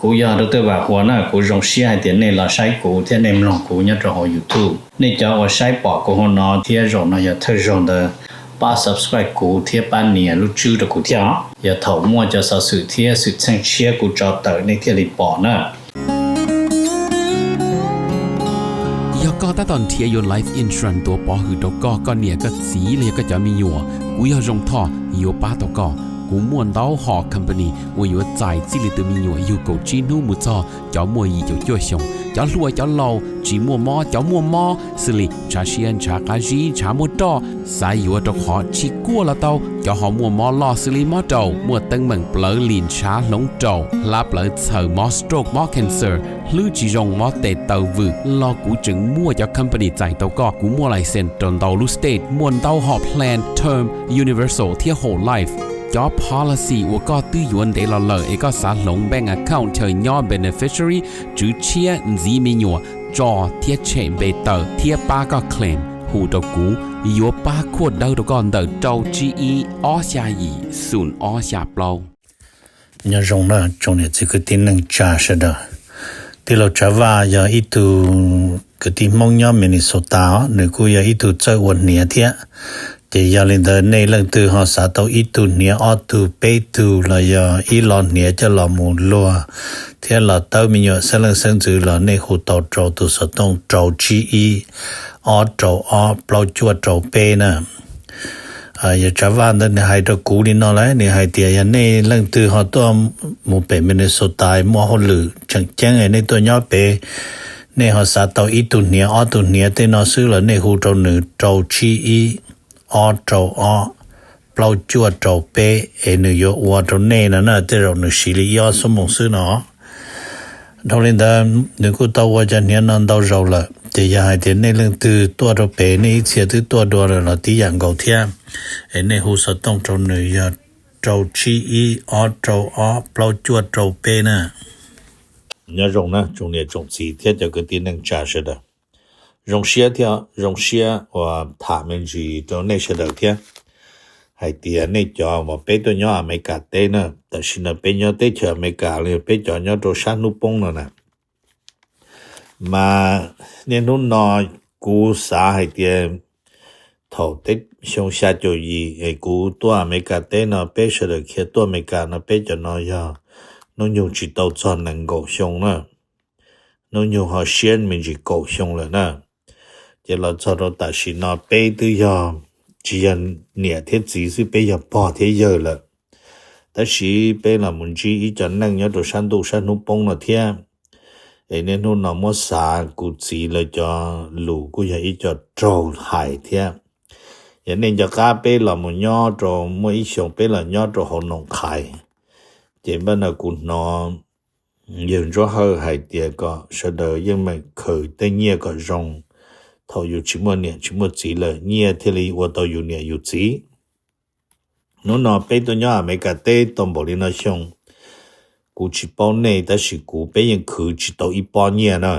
Kuv yog Dr. Vam Huas na, kuv zoo siab hais tias nej los saib kuv thiab nej mloog kuv nyob rau hauv YouTube. Nej cov uas saib pom kuv hauv no thiab zaum no yog thawj zaug ntawd, pab subscribe kuv thiab pab nias lub tswb rau kuv thiab os. Yog thaum muaj cov xov xwm thiab xwm txheej tshiab kuv tso tawm nej thiaj li pom na. Yog koj tab tom nrhiav yuav life insurance tuav pov hwm rau koj, koj niam koj txiv los yog koj cov me nyuam, kuv yog Zoo Thoj yuav pab tau koj. Kuv muaj ntau hom company uas yuav txais txij li tus me nyuam yug kaum tsib hnub mus txog cov muaj yim caum cuaj xyoo, cov hluas cov laus, tsis muaj mob cov muaj mob, xws li ntshav siab ntshav qab zib ntshav muaj roj, xav yuav rau qhov tsis kuaj los tau, cov ho muaj mob loj xws li mob raum, muaj teeb meem plawv lim ntshav hloov raum, hlab plawv txhaws, mob stroke mob cancer, hlwb tsis zoo mob tes taw vwm los kuv tseem muaj cov company txais tau koj. Kuv muaj license rau ntau lub state, muaj ntau hom plan term, universal thiab whole life. Cov policy uas koj twb yuav ntev los lawm es koj xav hloov bank account chaw nyob beneficiary, tswv tshiab, ntxiv me nyuam, tso thiab tshem npe tawm thiab pab koj claim, hu rau kuv, yuav pab khuaj dawb rau koj ntawm rau tsib ib ob xya yim xoom ob xya plaub. Nyob zoo na tsoom niam txiv kwv tij neej tsa sawv daws. Tij laug Tsav Vaj yog ib tug kwv tij Hmoob nyob Minnesota os, nws kuj yog ib tug txawj ua hniav thiab. Ces yog li ntawd nej leej twg ho xav tau ib tug hniav ob tug peb tug los yog ib lo hniav coj los mus luag thiab los tawb me nyuam xeeb leej xeeb ntxwv los nej hu tau rau tus xov tooj rau tsib ib ob rau ob plaub cuaj rau peb na. Yog Tsav Vaj ntawd nws hais rau kuv li no lawm, nws hais tias yog nej leej twg ho tuaj mus pem Minnesota muaj hauj lwm tseem ceeb nej tuaj nyob pem, nej ho xav tau ib tug hniav ob tug hniav tej no xwb los nej hu rau nws rau tsib ib ob rau ob plaub cuaj rau peb es nws yuav ua rau nej no na, tej zaum nws siv li ib ob xuab moos xwb no. Dhau li ntawd nws kuj tau ua cov hniav no ntau zaus lawm, ces yog hais tias nej leej twg tuaj rau pem nej ib txhia twb tuaj dua lawm los tib yam nkaus thiab, es nej hu xov tooj rau nws yog rau tsib ib ob rau ob plaub cuaj rau peb na. Nyob zoo na tsoom niam tsoom txiv thiab cov kwv tij neej tsa sawv daws. Zoo siab thiab zoo siab uas tham me ntsis rau nej sawv daws thiab, hais tias nej cov uas peb tuaj nyob Amelikas teb na, tam sim no peb nyob teb chaws Amelikas los yog peb cov nyob rau sab hnub poob no na, mas niaj hnub no kuv xav hais tias thaum teb xyoo xya caum yim es kuv tuaj Amelikas teb no, peb sawv daws khiav tuaj Amelikas no, peb cov no yog hnub nyoog tsis tau txog nees nkaum xyoo na, hnub nyoog ho siab me ntsis kaum xyoo lawm na. Ces los txog rau tam sim no peb twb yog tsis yog niam thiab txiv xwb, peb yog pog thiab yawg lawm. Tab sis peb los mus ntsib ib co neej nyob rau sab ntuj sab hnub poob no thiab. Es niaj hnub no muab xav kuv txiv lawv cov lus kuj yog ib co raug hais thiab. Yog nej nco qab peb los mus nyob rau muaj ib xyoo peb los nyob rau hauv Noom Qhais, ces npaj no kuv hnov yawg Ntsuab Hawj hais tias kom sawv daws yeej meem khaws tej nyiaj kom zoo, thaum yus tsis muaj niam tsis muaj txiv lawm nyiaj thiaj li ua tau yus niam yus txiv. Hnub no peb tuaj nyob Amelikas teb tau npaum li no xyoo, kuv tsis paub nej tab sis kuv peb yeej khwv tsis tau ib pob nyiaj na.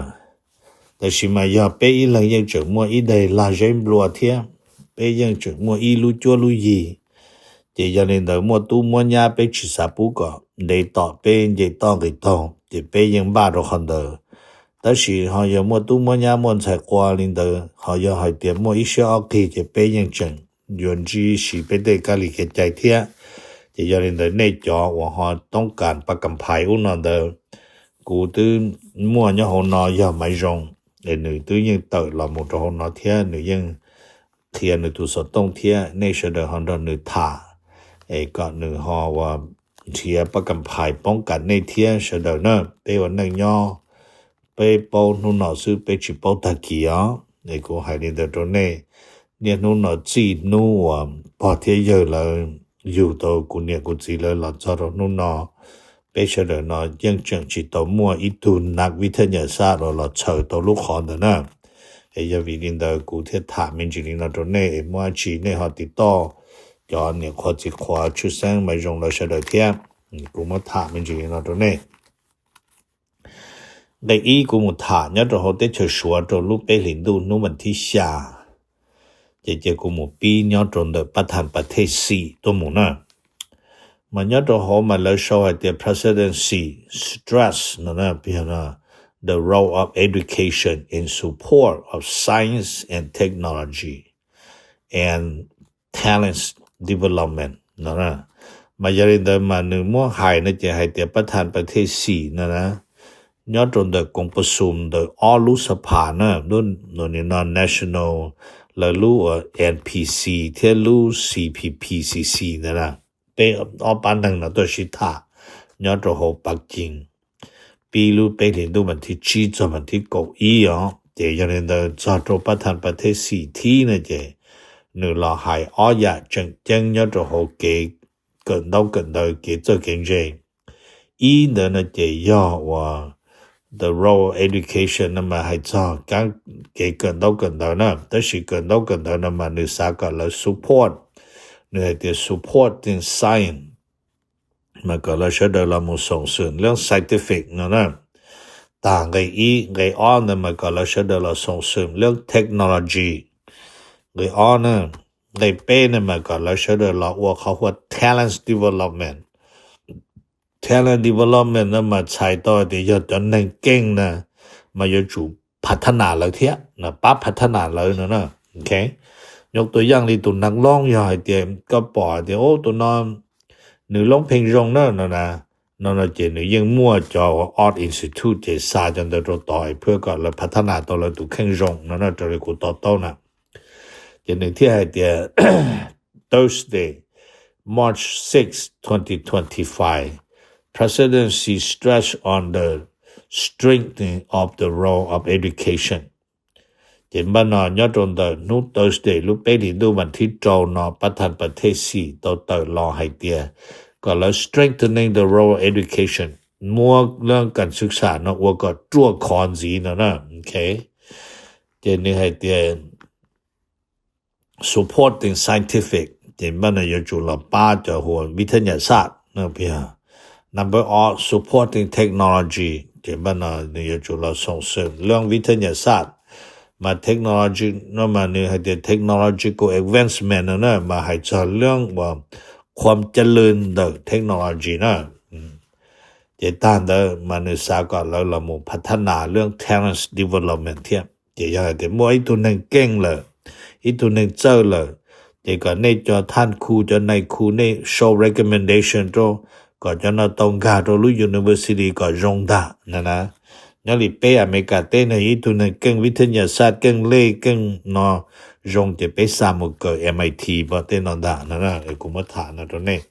Tab sis mas yog peb ib leeg yeej tseem muaj ib daim lag zeb nplua thiab, peb yeej tseem muaj ib lub cuab lub yig, ces yog li ntawd muaj tub muab nyab peb tsis xav pub kom ntev tom peb nce toj nqis taug, ces peb yeej npaj rau qhov ntawd. Tab sis ho yog muaj tub muab nyab muaj ntxhais qua li ntawd, ho yog hais tias muaj ib siab ob qig ces peb yeej tseem yuav ntsib siv peb tej kab li kev cai thiab. Ces yog li ntawd nej cov uas ho toob kas paj kam phais ub no ntawd, kuv twb muaj nyob hauv no yog Maiv Zoo, es nws twb yeej tawm los mus rau hauv no thiab nws yeej qhia nws tus xov tooj thiab, nej sawv daws ho nrog nws tham, es kom nws ho ua nrhiav paj kam phais poob kas nej thiab sawv daws na. Peb ua neej nyob, peb paub hnub no xwb peb tsis paub tag kis os. Es kuv hais li ntawd rau nej, niaj hnub no txij hnub uas pog thiab yawg lawv yug tau kuv niam kuv txiv lawv los txog rau hnub no, peb sawv daws no yeej tseem tsis tau muaj ib tug nav vij thaj nyam xaj los los txhawm tau lub qhov ntawd na. Es yog vim li ntawd kuv thiaj tham me ntsis li no rau nej es muaj dab tsi nej ho tiv toj cov niam qhuav txiv qhuav tshwj xeeb Maiv Zoo lawv sawv daws thiab. Kuv muab tham me ntsis li no rau nej. Nqe ib kuv mus tham nyob rau hauv teb chaws Suav rau lub peb hlis ntuj hnub vas thib xya, ces cia kuv mus pib nyob rau ntawm pab thas pas thej xim tuaj mus na. Mas nyob rau hauv mas lawv sau hais tias presidency stress no, no, the role of education in support of science and technology and talents development no. Mas yog li ntawd mas nws muab hais no ces hais tias pab thas pas thej xim no na, nyob rau ntawm koom pas xum ntawm ob lub xab phas na, lub no national, lawv lub uas N P C thiab lub C P P C C ntawd na, peb ob pab neeg no tuaj sib tham nyob rau hauv Pas Kis, pib lub peb hlis ntuj mas thib tsib txog mas thib kaum ib os. Ces yog li ntawd txog rau pab thas pas thej xim thib no ces nws los hais ob yam tseem ceeb nyob rau hauv kev kawm ntaub kawm ntawv kev txawj kev ntse. Ib ntawd no ces yog uas the role of education no mas hais txog kev kawm ntaub kawm ntawv na, tab sis kawm ntaub kawm ntawv no mas nws xav kom lawv support, nws hais tias supporting science, mas kom lawv sawv daws los mus xoom xwm lub scientific no na. Tag nqe ib, nqe ob ntawd mas kom lawv sawv daws los xoom xwm lub technology. Nqe ob na, nqe peb na mas kom lawv sawv daws los ua qhov hu ua talent development. Talent development no mas txhais tau tias yog cov neeg keej na, mas yuav tsum phav thab nas lawv thiab, pab phav thab nas lawv no na. Nyob tus yaj li tus nas loob yog hais tias koj pom tias tus no nws loob pheej zoo na no na, no no ces nws yeej muaj cov ua Art Institute ces xa cov ntawd rau tod es pab kom lawv phav thab nas tau lawv tus kheej zoo no na, raws li kuv to taub na. Ces nws thiaj hais tias Thursday, March six, twenty twenty-five, presidency stress on the strengthening of the role of education. Ces npaj no nyob rau ntawm hnub Thursday lub peb hlis ntuj vas thib rau no pab thas pas thej xim tau tawm los hais tias kom lawv strengthening the role of education, muab lub kas xwb xam no ua kom ruaj khov ntxiv no na. Ces nws hais tias supporting scientific, ces npaj no yuav tsum los pab cov hu ua vib thab nyas xaj. Number ob, supporting technology, ces npaj no nws yuav tsum los xoom xwm lub vib thab nyas xaj. Mas technology no mas nws hais tias technological advancement no na mas hais txog lub uas qhuam ca lwj ntawm technology na. Ces tag ntawd mas nws xav kom lawv los mus phav thab nas lub talent development thiab. Ces yog hais tias muaj ib tug neeg keej lawm, ib tug neeg txawj lawm, ces kom nej cov thaj khu cov nais khu nej show recommendation rau, kom cov no tau nkag rau lub university kom zoo ntag na na. Nyob li peb Amelikas teb no ib tug neeg keej vib thab nyas xaj keej lej keej no zoo ces peb xa mus kawm M I T pom tej no ntag no na. Kuv muab tham no rau nej,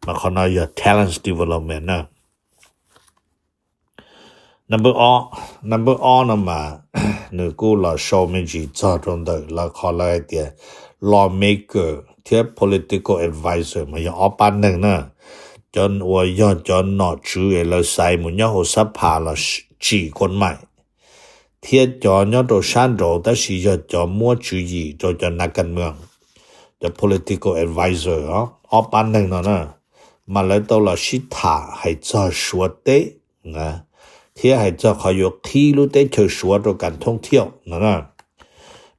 mas qhov no yog talent development na. Number ob, number ob no mas nws kuj los sau me ntsis txog rau ntawm lawv qhov lawv hais tias lawmaker thiab political adviser mas yog ob pab neeg na, cov uas yog cov nom tswv es lawv xaiv mus nyob hauv xab phas los tsim khuam maim, thiab cov nyob rau sab nraud tab sis yog cov muab tswv yim rau cov nas kas mws, cov political adviser os, ob pab neeg no na, mas lawv tau los sib tham hais txog Suav teb thiab hais txog qhov yuav qhib lub teb chaws Suav rau kas thoob thiauj no na.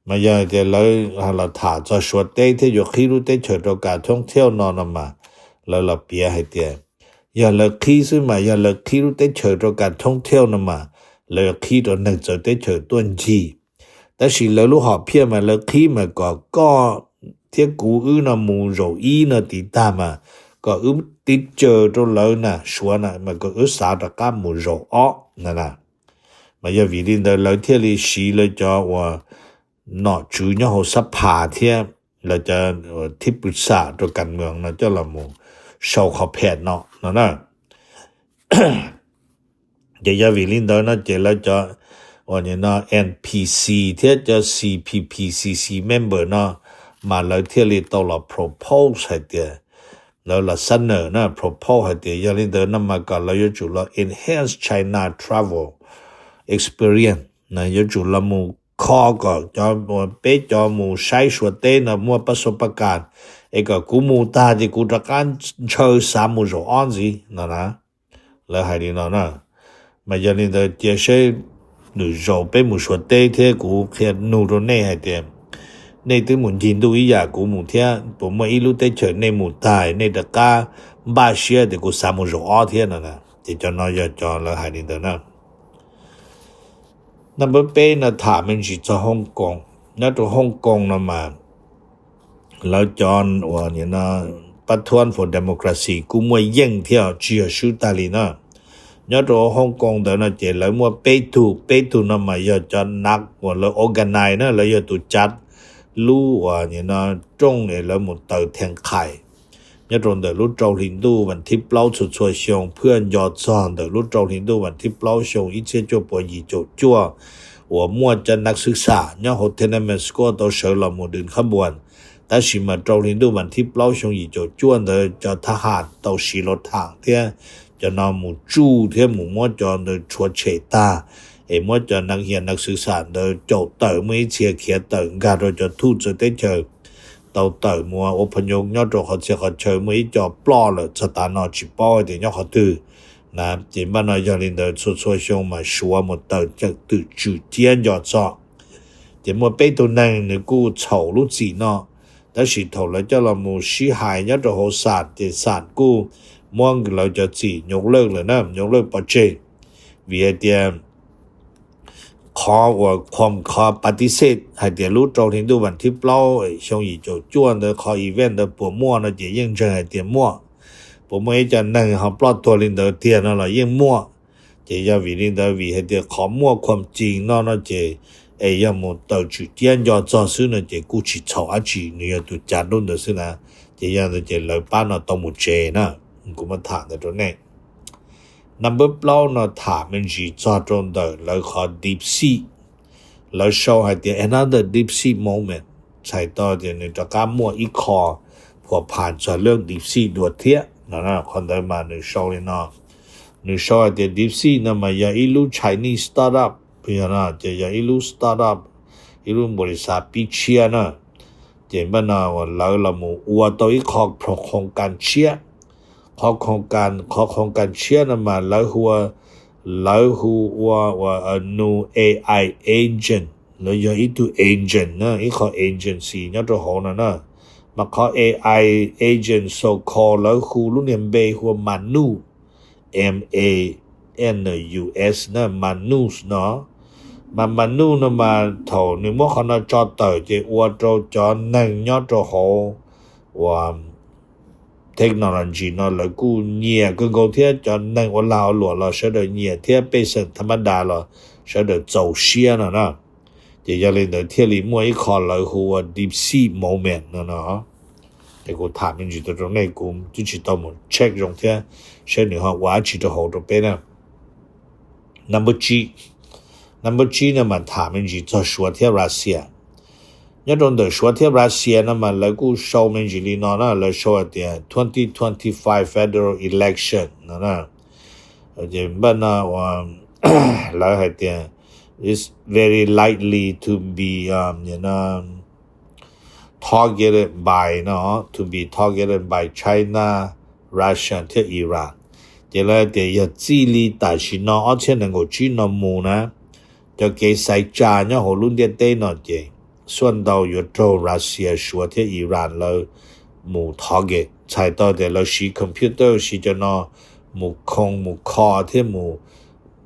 Mas yog tias lawv los tham txog Suav teb thiab yuav qhib lub teb chaws rau kas thoob thiauj no no mas lawv los piav hais tias yog lawv qhib xwb mas yog lawv qhib lub teb chaws rau kas thoob thiauj no mas lawv yuav qhib rau neeg txawv teb chaws tuaj ncig. Tab sis lawv lub hom phiaj mas lawv qhib mas kom koj thiab kuv wb no mus zaum ib no tiv tag mas kom wb tib caw rau lawv na, Suav na mas kom wb xav rov qab mus zaum ob na na. Mas yog vim li ntawd lawv thiaj li siv lawv cov uas nom tswv nyob hauv xab phas thiab lawv cov thib pwm xam rau kas mws no coj los mus sau qhov phem no no na. Ces yog vim li ntawd no ces lawv cov uas no N P C thiab cov C P P C C member no mas lawv thiaj li tau los propose hais tias, lawv los xab nawm na, propose hais tias yog li ntawd no mas kom lawv yuav tsum los enhance China travel experience, yuav tsum los mus kho kom cov, peb cov mus saib Suav teb no muaj pab xu pab kas, es kom kuv mus tag ces kuv rov qab ntshaw xav mus zaum ob ntxiv no na. Lawv hais li no na. Mas yog li ntawd cia seb lwm zaus peb mus Suav teb thiab kuv qhia nug rau nej hais tias nej twb mus ncig ntuj ib yam kuv mus thiab, puas muaj ib lub teb chaws nej mus tag nej rov qab npaj siab tias kuv xav mus zaum ob thiab no na. Ces cov no yog cov lawv hais li ntawd na. Number peb no tham me ntsis txog Hong Kong. Nyob rau Hong Kong no mas lawv cov uas Pathuan for Democracy kuj muaj yeej thiab tsis yog swb tag li na. Nyob rau Hong Kong ntawd no ces lawv muaj peb tug, peb tug no mas yog cov nav uas lawv organize na, lawv yog tus cav lub uas rooj es lawv mus taws theem qhais nyob rau ntawm lub rau hli ntuj vas thib plaub txhua txhua xyoo, phwj nco txog ntawm lub rau hli ntuj vas thib plaub xyoo ib txhiab cuaj puas yim caum cuaj uas muaj cov nav xwb xam nyob hauv Tiananmen Square tau sawv los mus dwm khab npuas. Tab sis mas rau hli ntuj vas thib plaub xyoo yim caum cuaj ntawd cov thab ham tau siv los tham thiab cov no mus tsuj thiab mus muab cov ntawd tshuav tshem tag, es muab cov nav hias nav xwb xam ntawd caum tawm, muaj ib txhia khiav tawm nkag rau cov thuj txawv teb chaws tau tawm mus ua phaj nyob rau qhov txhia qhov chaw, muaj ib co ploj lawm txog tav no tsis paub tias nyob qhov twg na. Ces npaj no yog li ntawd txhua txhua xyoo mas Suav mus taws cawm twm tswm ciab nco txog. Ces muaj peb tug neeg nws kuj txhaum lub txim no, tab sis thaum lawv coj los mus sib hais nyob rau hauv xam ces xam kuj muab lawv cov txim nyob lawj lawm na, nyob lawj pov tseg. Vim hais tias qhov uas qhuam qhov pa tis xej hais tias lub rau hli ntuj vas thib plaub xyoo yim caum cuaj ntawd qhov event ntawd puas muaj no ces yeej ntseeg hais tias muaj. Puas muaj ib co neeg ho ploj tuag li ntawd tiag no los yeej muaj. Ces yog vim li ntawd, vim hais tias qhov muaj qhuam cim no no ces es yog mus taws tswm ciab nco txog xwb no ces kuj tsis txhaum dab tsi, nws yog tus cav lub ntawd xwb na. Ces yog ntawd ces lawv pab no tau mus tsev na. Kuv muab tham ntawd rau nej. Number plaub no tham me ntsis txog rau ntawm lawv qhov DeepSeek. Lawv sau hais tias another DeepSeek moment, txhais tau tias nws rov qab muaj ib qho phuam phas txog lub DeepSeek dua thiab no. Qhov ntawd mas nws sau li no, nws sau hais tias DeepSeek no mas yog ib lub Chinese startup, yog no ces yog ib lub startup, ib lub npaum li xav pib tshiab na. Ces npaj no uas lawv los mus ua tau ib qho khoom kas tshiab. Qhov khoom kas, qhov khoom kas tshiab no mas lawv hu, lawv hu ua ua a new A I agent, lawv yog ib tug agent na, ib qho agency nyob rau hauv no na. Mas qhov A I agent so called lawv hu lub niag npe hu ua Manus, M A N U S na, Manus no. Mas Manus no mas thaum nws muab qhov no tso tawm ces ua rau cov neeg nyob rau hauv uas technology no lawv kuj nyiam kawg nkaus thiab cov neeg ua lag ua luam los sawv daws nyiam thiab pej xeem thab mab das los sawv daws txaus siab no na. Ces yog li ntawd thiaj li muaj ib qho lawv hu ua DeepSeek moment no no. Es kuv tham me ntsis rau nej, kuv twb tsis tau mus check zoo thiab saib nws ho ua dab tsi rau hauv rau peb na. Number tsib, number tsib no mas tham me ntsis txog Suav thiab Russia. Nyob rau ntawm Suav thiab Russia no mas lawv kuj sau me ntsis li no na, lawv sau hais tias twenty twenty-five federal election no na. Ces npaj no uas lawv hais tias it's very likely to be um, you know, targeted by no, to be targeted by China, Russia thiab Iran. Ces lawv tias yog txij li tam sim no ob txhiab nees nkaum tsib no mus na, cov kev xaiv tsa nyob hauv lub ntiaj teb no ces xuaj ntau yuav raug Russia, Suav thiab Iran lawv mus target. Txhais tau tias lawv siv computer, siv cov no mus khoo mus kho thiab mus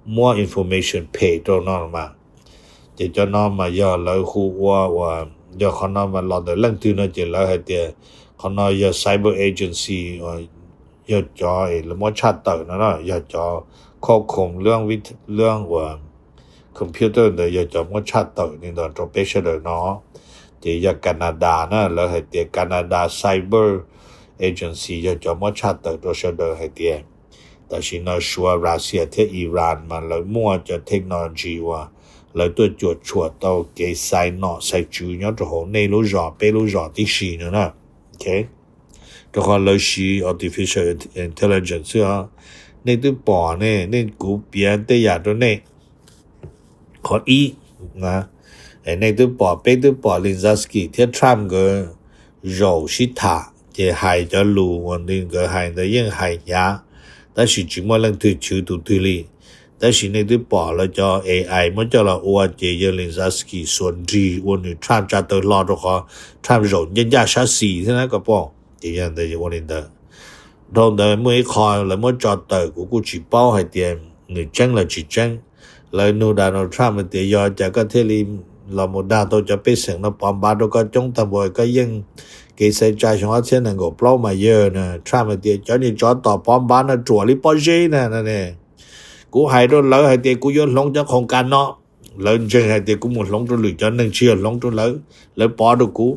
muab information phem rau no mas. Ces cov no mas yog lawv hu ua uas yog qhov no mas los ntawm leej twg no ces lawv hais tias qhov no yog cyber agency, yog cov es lawv muab tshaj tawm no na, yog cov khoj khoom lub, lub uas computer ntawd yog cov muab tshaj tawm li ntawd rau peb sawv daws no. Ces yog Canada na, lawv hais tias Canada Cyber Agency yog cov muab tshaj tawm rau sawv daws hais tias tam sim no Suav, Russia thiab Iran mas lawv muaj cov technology uas lawv tuaj cuam tshuam tau kev xaiv nom xaiv tswv nyob rau hauv nej lub zos peb lub zos tib si no na. Rau qhov lawv siv artificial intelligence xwb os. Nej twb pom ne, nej, kuv piav tej yam rau nej. Qhov ib, nej twb pom, peb twb pom Zelensky thiab Trump nkawd zaum sib tham ces hais cov lus uas nkawd hais ntawd yeej hais hnyav, tab sis tsis muaj leej twg chwv tus twg li. Tab sis nej twb pom lawv cov A I muab coj los ua ces yawg Zelensky xuas nrig ua nws Trump tsa taw hlo rau qhov Trump zaum ncaj ncaj sab xis thiab na koj pom. Ces yog ntawd ua li ntawd. Dhau ntawd muaj ib qho lawv muab tso tawm, kuv kuj tsis paub hais tias nws tseeb los tsis tseeb. Lawv nug Donald Trump hais tias yog cas koj thiaj li los mus dag tau cov pej xeem no pov npav rau koj coob tag npaum, koj yeej kev xaiv tsa xyoo ob txhiab nees nkaum plaub mas yawg na. Trump hais tias cov niag tsov tom pov npav no ruam li pob zeb na no ne. Kuv hais rau lawv hais tias kuv yuav hloov cov khoom kas no, lawv ntseeg hais tias kuv mus hloov rau lwm cov neeg tsis yog hloov rau lawv, lawv pov rau kuv.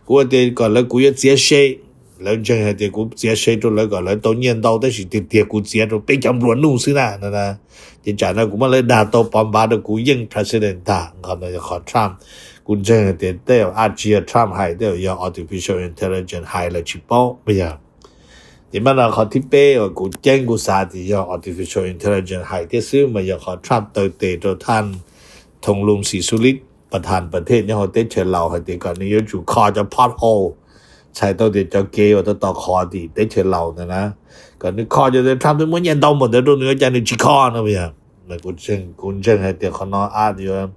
Kuv hais tias kom lawv, kuv yuav txiav se, lawv ntseeg hais tias kuv txiav se rau lawv kom lawv tau nyiaj ntau, tab sis tiag tiag kuv txiav rau peb cov nplua nuj xwb na. Ces tsam no kuv muab lawv dag tau pov npav rau kuv yeej president tag. Qhov no yog qhov Trump, kuv ntseeg hais tias tej zaum tsis yog Trump hais, tej zaum yog artificial intelligence hais los tsis paub, puas yog? Ces mas no qhov thib peb uas kuv ceeb kuv xav tias yog artificial intelligence hais thiab xwb, mas yog qhov Trump taw tes rau thaj Thoob Loo Xi Xu Lij, pas thas pas thej nyob hauv teb chaws Laus hais tias kom nws yuav tsum kho cov pothole, txhais tau tias cov kev uas tau tos qhov tim teb chaws Laus ntawd na, kom nws kho. Ces Trump twb muab nyiaj ntau npaum ntawd rau nws, ua cas nws tsis kho no? Mas kuv ntseeg hais tias qhov no yuav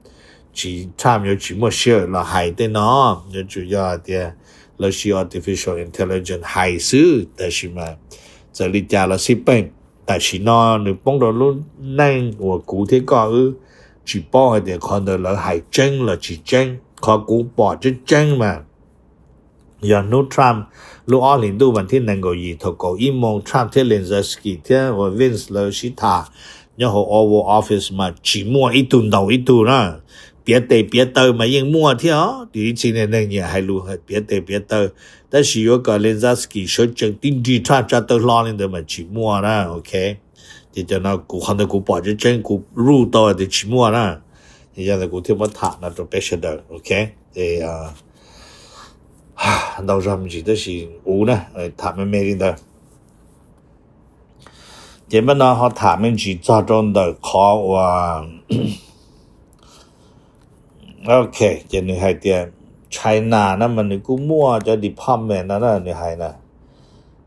tsis, Trump yuav tsis muaj sij hawm los hais tej no, yuav tsum yog hais tias lawv siv artificial intelligence hais xwb. Tab sis mas txawm li cas los xij peem, tam sim no nws poob rau lub neej uas kuv thiab koj wb tsis paub hais tias qhov ntawd lawv hais tseeb los tsis tseeb. Qhov kuv pom tseeb tseeb mas yog hnub Trump lub ob hlis ntuj vas thib nees nkaum yim thaum kaum ib moos Trump thiab Zelensky thiab uas Vance lawv sib tham nyob hauv Oval Office mas tsis muaj ib tug ntaus ib tug na. Piav tes piav taw mas yeej muaj thiab os, ib txhia niag neeg nyiam hais lus piav tes piav taw, tab sis yuav kom Zelensky sawv tsees tib nrig Trump tsa taw hlo li ntawd mas tsis muaj na, ok. Ces cov no kuv, qhov ntawd kuv pom tseeb tseeb, kuv rule tau tias tsis muaj na. Yog ntawd kuv thiaj muab tham no rau peb sawv daws, ok. Ntau zog me ntsis tab sis uv na, tham me me li ntawd. Ces npaj no ho tham me ntsis txog rau ntawm qhov uas, ok, ces nws hais tias China na mas nws kuj muaj cov department no na, nws hais na.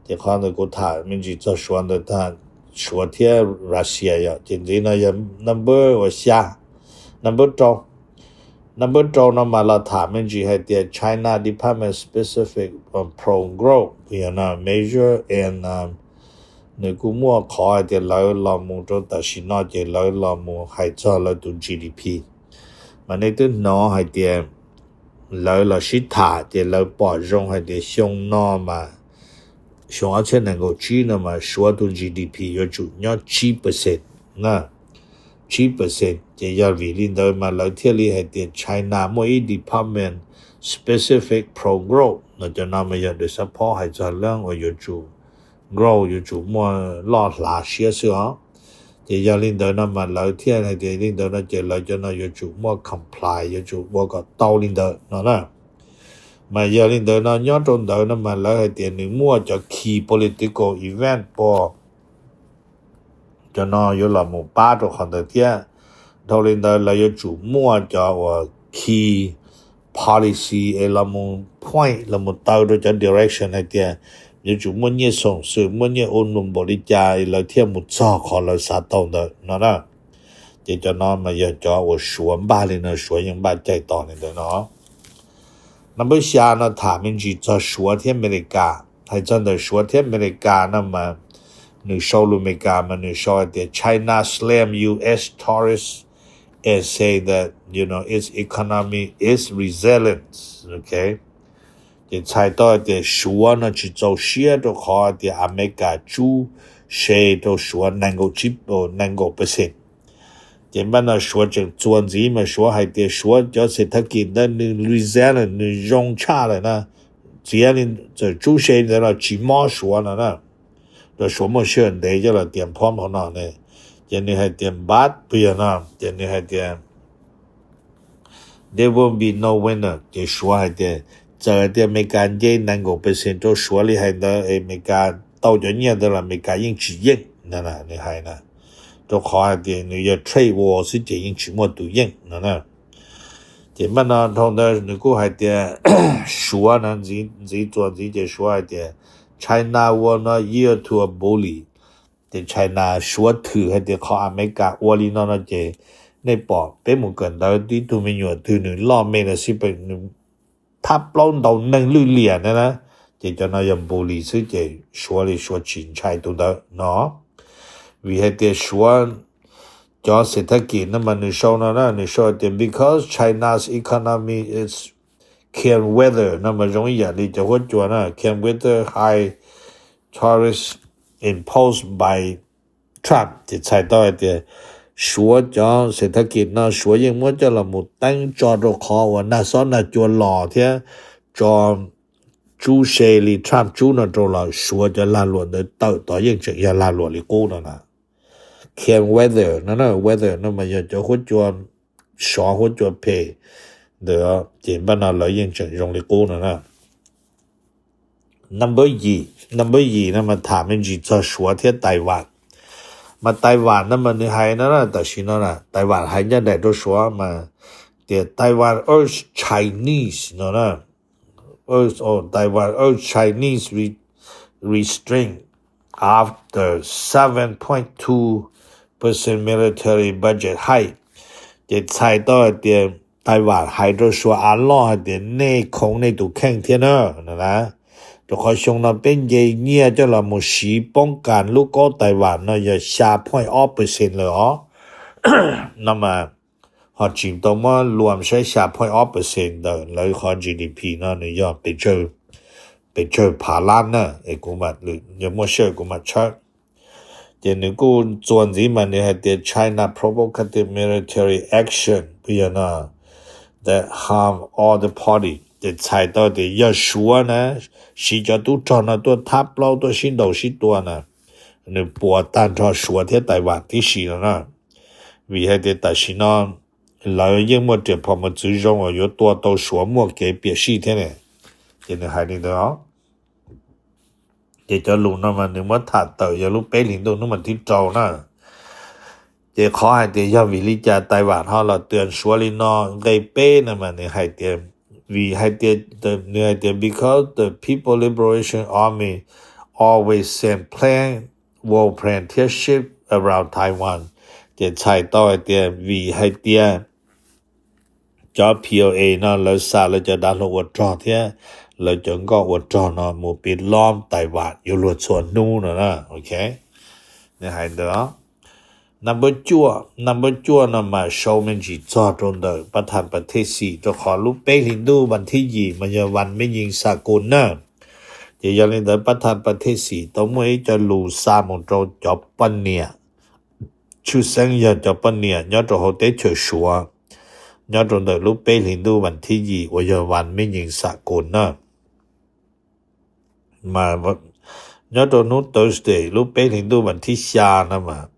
Ces qhov ntawd kuv tham me ntsis txog Suav ntawd tag, Suav thiab Russia yom, ces ntxiv no yog number uas xya, number rau. Number rau no mas los tham me ntsis hais tias China Department Specific on Pro-Growth, yog no measure and, um, nws kuj muaj qhov hais tias lawv los mus rau tam sim no ces lawv los mus hais txog lawv tus G D P. Mas nej twb hnov hais tias lawv los sib tham ces lawv pom zoo hais tias xyoo no mas, xyoo ob txhiab nees nkaum tsib no mas Suav tus G D P yuav tsum nyob tsib percent na, tsib percent. Ces yog vim li ntawd mas lawv thiaj li hais tias China muaj ib department specific pro-growth no, cov no mas yog the support hais txog leej uas yuav tsum grow, yuav tsum muaj loj hlav siab xwb os. Ces yog li ntawd no mas lawv thiaj hais tias li ntawd no ces lawv cov no yuav tsum muaj comply, yuav tsum ua kom tau li ntawd no na. Mas yog li ntawd no nyob rau ntawd no mas lawv hais tias nws muaj cov key political event pos cov no yuav los mus pab rau qhov ntawd thiab. Dhau li ntawd lawv yuav tsum muaj cov uas key policy es los mus point, los mus taw rau cov direction hais tias yuav tsum muaj nyiaj xoom xwm, muaj nyiaj ua num npaum li cas lawv thiaj mus txog qhov lawv xav tau ntawd no na. Ces cov no mas yog cov uas Suav npaj li no, Suav yeej npaj caij tos li ntawd no. Number xya no tham me ntsis txog Suav thiab Amelikas. Hais txog ntawm Suav thiab Amelikas no mas nws sau lus Amelikas mas nws sau hais tias China slam U S tariffs and say that, you know, its economy is resilient. Ok, ces txhais tau hais tias Suav no tsis txaus siab rau qhov tias Amelikas tsub se rau Suav nees nkaum tsib, nees nkaum percent. Ces npaj no Suav tseem txuas ntxiv mas Suav hais tias Suav cov xes thab kis ntawd nws resilient, nws zoo tshaj lawm na, txiav li, txawm tsub se ntawd los tsis mob Suav no na. Rau Suav muaj sij hawm ntev coj los tias phob hauv no ne. Ces nws hais tias but, puas yog no, ces nws hais tias there will be no winner. Ces Suav hais tias txawm hais tias Amelikas nce nees nkaum percent rau Suav li hais ntawd es Amelikas tau cov nyiaj ntawd los Amelikas yeej tsis yeej no, nws hais na. Rau qhov hais tias nws yog trade war xwb ces yeej tsis muaj tus yeej no na. Ces npaj no dhau ntawd nws kuj hais tias Suav no ntxiv, ntxiv txuas ntxiv ces Suav hais tias China will not yield to a bully. Ces China, Suav thwm hais tias qhov Amelikas ua li no no ces nej pom peb mus kawm ntawv tib tug me nyuam twg nws loj me los xij peem, nws thab plaub ntaus neeg lwj liam na na, Ces cov no yog bully xwb ces Suav li Suav tsis ntshai tus ntawd no. Vim hais tias Suav cov xev thab kis no mas nws sau no na, nws sau tias because China's economy is calm weather no mas zoo ib yam li cov huab cua na, calm weather high tariffs imposed by Trump. Ces txhais tau hais tias Suav cov xev thab kis no Suav yeej muab coj los mus teeb tso rau qhov uas nag xob nag cua los thiab tso tsub se li Trump tsub no rau los Suav cov lag luam ntawd tawm tod yeej tseem yog lag luam li qub no na. Calm weather no na, weather no mas yog cov huab cua sov huab cua phem ntawd, ces npaj no lawv yeej tseem zoo li qub no na. Number yim, number yim no mas tham me ntsis txog Suav thiab Taiwan. Mas Taiwan no mas nws hais no na, tam sim no na Taiwan hais ncaj nraim rau Suav mas tias Taiwan urge Chinese no na. Urge, oh, Taiwan urge Chinese re- restraint after seven point two percent military budget hike. Ces txhais tau hais tias Taiwan hais rau Suav av loj hais tias nej khoov nej tus kheej thiab na, no na. Rau qhov xyoo no peb nce nyiaj coj los mus siv poob kas lub kaub Taiwan no yog xya point ob percent lawm os. No mas ho tsis tau muab luam saib xya point ob percent ntawm lawv qhov G D P no nws yog pes tsawg, pes tsawg phav lab na, es kuv mam, yog muaj sij hawm kuv mam tshawb. Ces nws kuj txuas ntxiv mas nws hais tias China provocative military action, puas yog no, that harm all the party. Ces txhais tau tias yog Suav na, siv cov tub rog no tuaj thab plaub tuaj sib ntaus sib tua na, nws puas tag nrho Suav thiab Taiwan tib si no na. Vim hais tias tam sim no lawv yeej muaj riam phom mus txwv zoo uas yuav tua tau Suav muaj kev piam sij thiab ne. Ces nws hais li ntawd os. Ces cov lus no mas nws muab tham tawm yog lub peb hlis ntuj hnub mas thib rau na. Ces qhov hais tias yog vim li cas Taiwan ho los tuam Suav li no, nqe peb no mas nws hais tias, vim hais tias, nws hais tias because the People Liberation Army always send plane, war plane thiab ship around Taiwan. Ces txhais tau hais tias vim hais tias cov P L A no lawv xa lawv cov dav hluas ua rog thiab lawv cov nkoj ua rog no mus pib lom Taiwan yuav luag txhua hnub no na. Ok, nws hais ntawd. Number cuaj, number cuaj no mas sau me ntsis txog rau ntawm Pab Thas Pas Thej Xis, rau qhov lub peb hlis ntuj vas thib yim mas yog vas mej nyis xa kus na. Ces yog li ntawd Pab Thas Pas Thej Xis tau muaj ib co lus xa mus rau cov poj niam, tshwj xeeb yog cov poj niam nyob rau hauv teb chaws Suav, nyob rau ntawm lub peb hlis ntuj vas thib yim uas yog vas mej nyis xa kus na. Mas nyob rau hnub Thursday lub peb hlis ntuj vas thib xya no mas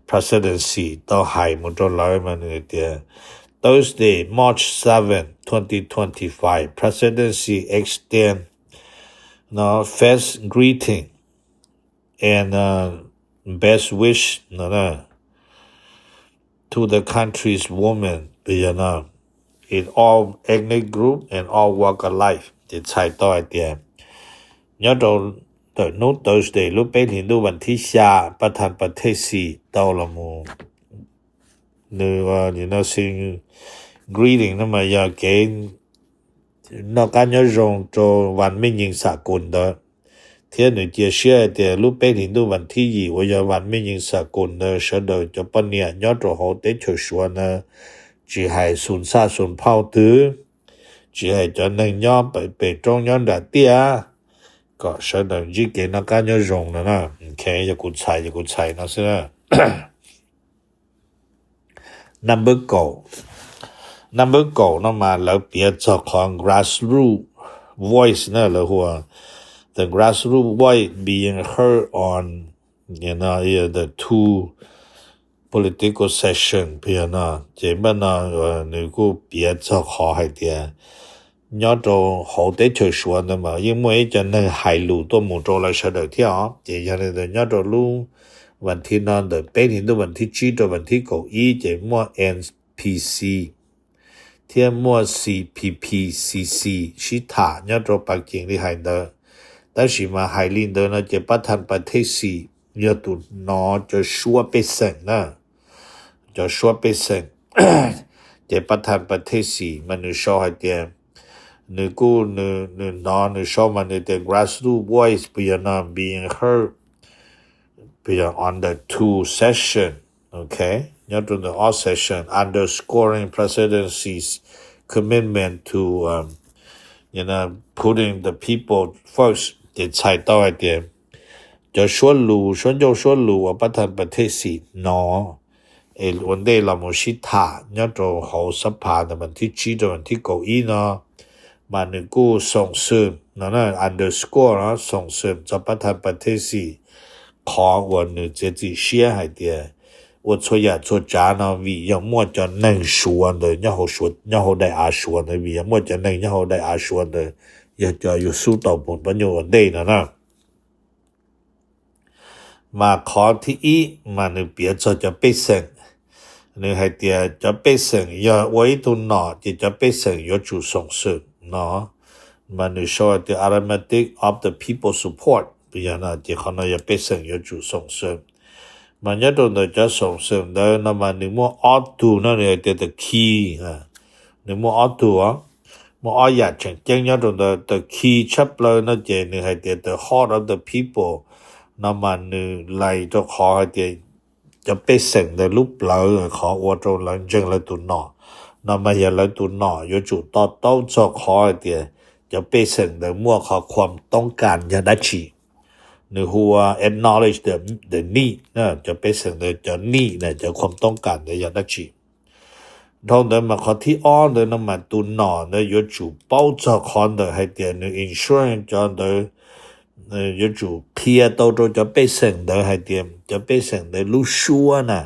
presidency tau hais mus rau lawv mas nws tias Thursday, March seven, twenty twenty-five, presidency extend no first greeting and uh, best wish no na to the country's women, you know, in all ethnic group and all walk of life. Ces txhais tau hais tias nyob rau ntawm hnub Thursday lub peb hlis ntuj vas thib xya, Pab Thas Pas Thej Xis tau los mus nws no xin greeting no mas yog kev noj qab nyob zoo rau vas mej nyis xa kus ntawd. Thiab nws cia siab hais tias lub peb hlis ntuj vas thib yim uas yog vas mej nyis xa kus ntawd sawv daws cov poj niam nyob rau hauv teb chaws Suav ntawd, tsis hais xus xaj xus phauj twg, tsis hais cov neeg nyob pem roob nyob nram tiaj, kom sawv daws ntsib kev noj qab nyob zoo no na. Ok, yog kuv txhais, yog kuv txhais no xwb na. Number kaum, number kaum no mas lawv piav txog qhov grassroots voice na, lawv hu ua the grassroots voice being heard on, you know, the two political session, no. Ces npaj no nws kuj piav txog qhov hais tias nyob rau hauv teb chaws Suav ntawd mas yeej muaj ib co neeg hais lus tuaj mus rau lawv sawv daws thiab os. Ces yog li ntawd nyob rau lub vas thib no ntawm peb hlis ntuj vas thib tsib rau vas thib kaum ib ces muaj N P C thiab muaj C P P C C sib tham nyob rau Pas Kees li hais ntawd. Tab sis mas hais li ntawd no ces Pab Thas Pas Thej Xis yog tus hnov cov suab pej xeem na, cov suab pej xeem. Ces Pab Thas Pas Thej Xis mas nws sau hais tias Nws kuj, nws hnov nws sau mas nws tias grassroots voice pw yog no being heard pw yog on the two session, ok, nyob rau ntawm ob session underscoring presidency's commitment to putting the people first. Ces txhais tau hais tias cov suab lus, suab ncauj suab lus uas pab thaj pas thej xim no es ua ntej los mus sib tham nyob rau hauv xab phas ntawm vas thib tsib rau vas thib kaum ib no, mas nws kuj xoom xwm no, underscore no xoom xwm txog pab thaj pas thej xim qhov uas nws txiav txim siab hais tias ua txhua yam txhua tsav no vim yog muaj cov neeg Suav ntawd nyob hauv daim av Suav ntawd, vim yog muaj cov neeg nyob hauv daim av Suav ntawd yog cov yus xub tau pus pob nyuj ua ntej no na. Mas qhov thib ib mas nws piav txog cov pej xeem. Nws hais tias cov pej xeem yog ua ib tug nom ces cov pej xeem yuav tsum xoom xwm no. Mas nws sau tias automatic of the people support, yog no ces qhov no yog pej xeem yuav tsum xoom xwm. Mas nyob rau ntawm cov xoom xwm ntawd no mas nws muaj ob tug no, nws hais tias the key, nws muaj ob tug, muaj ob yam tseem ceeb nyob rau ntawd. The key tshaj plaws no ces nws hais tias the heart of the people no mas nws lais rau qhov hais tias cov pej xeem ntawd lub plawv, qhov ua rau lawv ntseeg lawv tus nom no mas yog lawv tus nom yuav tsum to taub txog qhov hais tias cov pej xeem ntawd muaj qhov khuam toob kas yog dab tsi. Nws hu ua acknowledge the need, cov pej xeem ntawd cov need na, cov khuam toob kas ntawd yog dab tsi. Dhau ntawd mas qhov thib ob ntawd no mas tus nom ntawd yuav tsum paub txog qhov ntawd hais tias nws insurance cov ntawd yuav tsum qhia tau rau cov pej xeem ntawd hais tias cov pej xeem ntawd lub suab na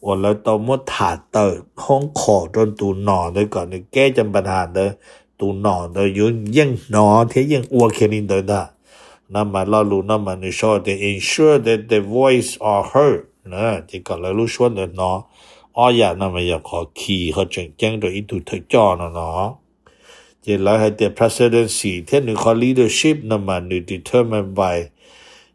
uas lawv tau muab tham tawm hoob qhom rau tus nom ntawd kom nws keb cov npa has ntawd, tus nom ntawd yuav yeej hnov thiab yeej ua kiag li ntawd ntag. No mas lo lus no mas nws sau tias ensure that the voice are heard, ces kom lawv lub suab ntawd hnov. Ob yam no mas yog qhov key, qhov tseem ceeb rau ib tug thawj coj no no. Ces lawv hais tias presidency thiab nws qhov leadership no mas nws determine by,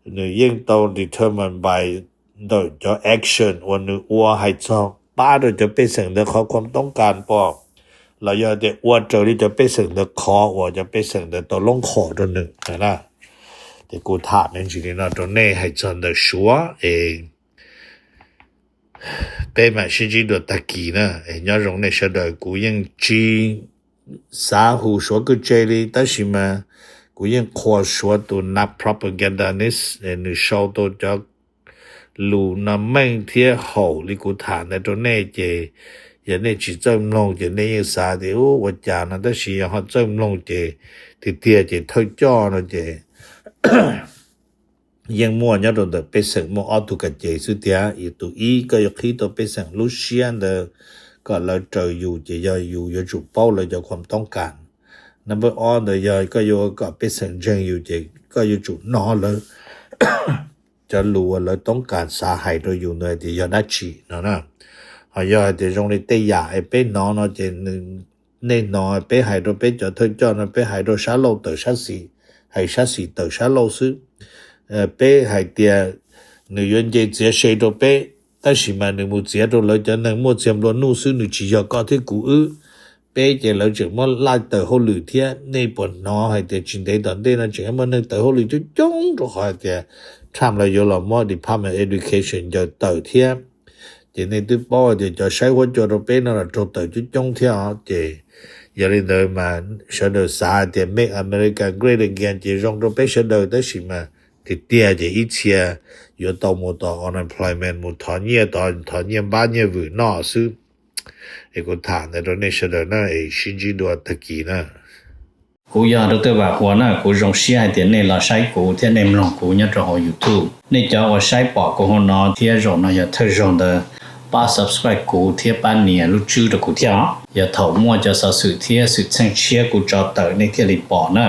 nws yeej tau determine by ntawm cov action uas nws ua hais txog pab rau cov pej xeem ntawd qhov khuam toob kas pom, los yog tias ua raws li cov pej xeem ntawd qhov uas cov pej xeem ntawd tau loob qhom rau nws na. Ces kuv tham me ntsis li no rau nej hais txog ntawm Suav es peb mam sib ntsib dua tag kis na. Es nyob zoo nej sawv daws, kuv yeej tsis xav hu Suav kwj tse li tab sis mas kuv yeej qhuas Suav tus nab propagandist es nws sau tau cov lus no meej thiab haum li kuv tham ntawd rau nej ces yog nej tsis txawj mloog ces nej yeej xav tias ua cas no, tab sis yog ho txawj mloog ces tiag tiag ces thawj coj no ces yeej muaj nyob rau ntawm pej xeem muaj ob tug kas ces xwb tiag. Tus ib koj yuav qhib tau pej xeem lub siab ntawd kom lawv raws yus ces yog yus yuav tsum paub lawv cov khuam toob kas. Number ob ntawd yog koj yuav kom pej xeem ntseeg yus ces koj yuav tsum hnov lawv cov lus uas lawv toob kas xav hais rau yus ntawd hais tias yog dab tsi no na. Ho yog hais tias zoo li tej yam es peb hnov no ces nej hnov peb hais rau peb cov thawj coj no peb hais rau sab laug tawm sab xis, hais sab xis tawm sab laug xwb. Peb hais tias nws yuav nce txiav se rau peb, tab sis mas nws mus txiav rau lawv cov neeg muaj txiag nplua nuj xwb, nws tsis yog koj thiab kuv wb. Peb ces lawv tseem muab laij tawm hauj lwm thiab. Nej puas hnov hais tias tsis ntev tom ntej no tseem muaj neeg tawm hauj lwm coob coob rau qhov hais tias Trump lawv yuav los muab Department of Education ncaws tawm thiab. Ces nej twb paub hais tias cov saib huab cua rau peb no los raug tawm coob coob thiab os. Ces yog li ntawd mas sawv daws xav hais tias Make America Great Again ces zoo rau peb sawv daws, tab sis mas tiag tiag ces ib txhia yuav tau mus tom unemployment mus thov nyiaj, thov nyiaj npab nyiaj vwm noj xwb. Es kuv tham ntawd rau nej sawv daws na, es sib ntsib dua tag kis na. Kuv yog Dr. Vam Huas na, kuv zoo siab hais tias nej los saib kuv thiab nej mloog kuv nyob rau hauv YouTube. Nej cov uas saib pom kuv hauv no thiab zaum no yog thawj zaug ntawd, pab subscribe kuv thiab pab nias lub tswb rau kuv thiab os. Yog thaum muaj cov xov xwm thiab xwm txheej tshiab kuv tso tawm nej thiaj li pom na.